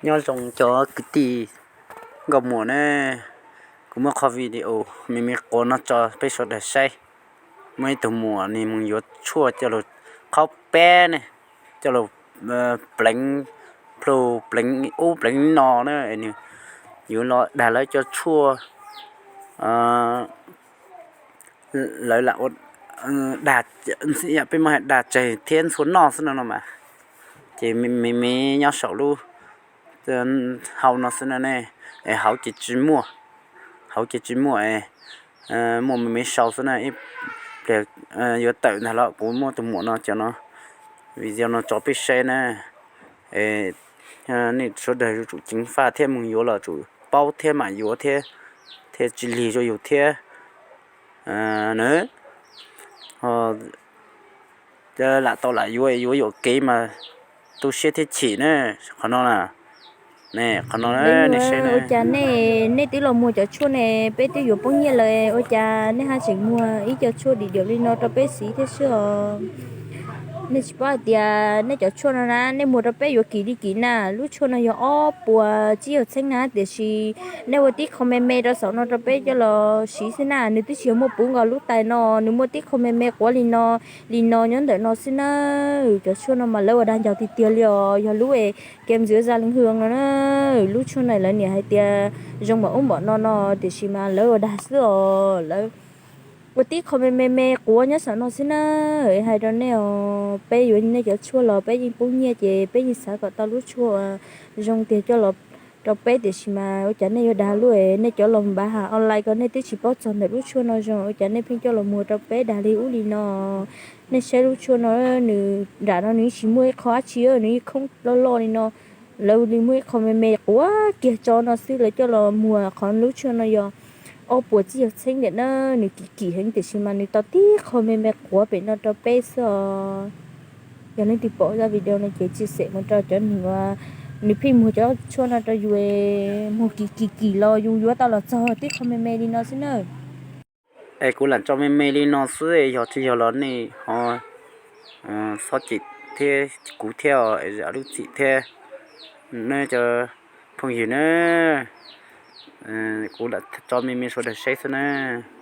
Nyob zoo cov kwv tij nkauj muam ne, kuv muab qhov video me me quav no tso peb sawv daws saib. Muaj ib tug muam nws mus yuav tshuaj coj los qhaub peb ne, coj los pleev plhu pleev ub pleev no na, nws yuav los dag lawv cov tshuaj, lawv lam ua dag, peb muab hais dag tseg thiab ntxhua noj xwb no no mas. Ces me me nyob saum lub hau no xwb no ne, es hauv ces tsis muaj, hauv ces tsis muaj, muaj me me sau xwb na. Ib pliag yuav tawm ntag los kuv muab tus muam no cov no, video no tso peb saib na. Nej sawv daws yuav tsum ceev faj thiab mus yuav los tsum paub thiab mam yuav thiab, thiaj tsis lig rau yus thiab na. Lam tau lam yuav, yuav yuam kev mas tu siab thiab chim na. Qhov no na, qhov no nej saib, ua cas nej, nej twb los muag cov tshuaj ne, peb twb yuav poob nyiaj lawm, ua cas nej haj tseem muag ib co tshuaj dim diam li no rau peb siv thiab xwb os? Nej tsis paub hais tias nej cov tshuaj no na, nej muag rau peb yuav kim li kim na. Lub tshuaj no yog ob puas tsib caug txheeb na, tiam sis nej ua tib qho me me rau saum no rau peb coj los siv xwb na. Nws twb tsis yog muaj puv nkaus lub tais no, nws muaj tib qho me me quav li no, li no nyob ntawm no xwb na. Cov tshuaj no mas lawv ua dag ncaus tiag tiag li os, yog lub es kem dưỡng da lưng hương no na. Lub tshuaj no lawv niaj hais tias zoo npaum ub npaum no no, tiam sis mas lawv ua dag xwb os. Lawv ua tib qho me me me quav nyob saum no xwb na. Hais rau nej os, peb yuav nej cov tshuaj los peb yeej poob nyiaj ces peb yeej xav kom tau lub tshuaj zoo tiag coj los rau peb, tiam sis mas ua cas nej yuav dag lub es nej cov los npav hais online ko nej twb tsis paub txog ntawm lub tshuaj no zoo, ua cas nej pheej coj los muag rau peb dag li ub li no? Nej saib lub tshuaj no, nws nram no nws yeej tsis muaj ib qho dab tsi, nws yeej khoob loj loj li no. Lawv li muaj ib qho me me quav kiag tso no xwb lawv coj los muag. Qhov lub tshuaj no yog ob puas tsib caug txheeb tiam na, nws kim kim heev tiam sis mas nws tau tib qho me me quav pem no rau peb xwb os. Yog leej twg pom zaj video no ces chia sẻ mus rau cov neeg uas nws pheej muag cov tshuaj no rau yus, muag kim kim kim los yus yuav tau los txog tib qho me me li no xwb na. Es kuv lam tso me me li no xwb, yog tsis yog los nej ho txhob cem thiab kuv thiab, zam lub txim thiab nawb cov phooj ywg na. Kuv lam tso me me sawv daws saib xwb nawb.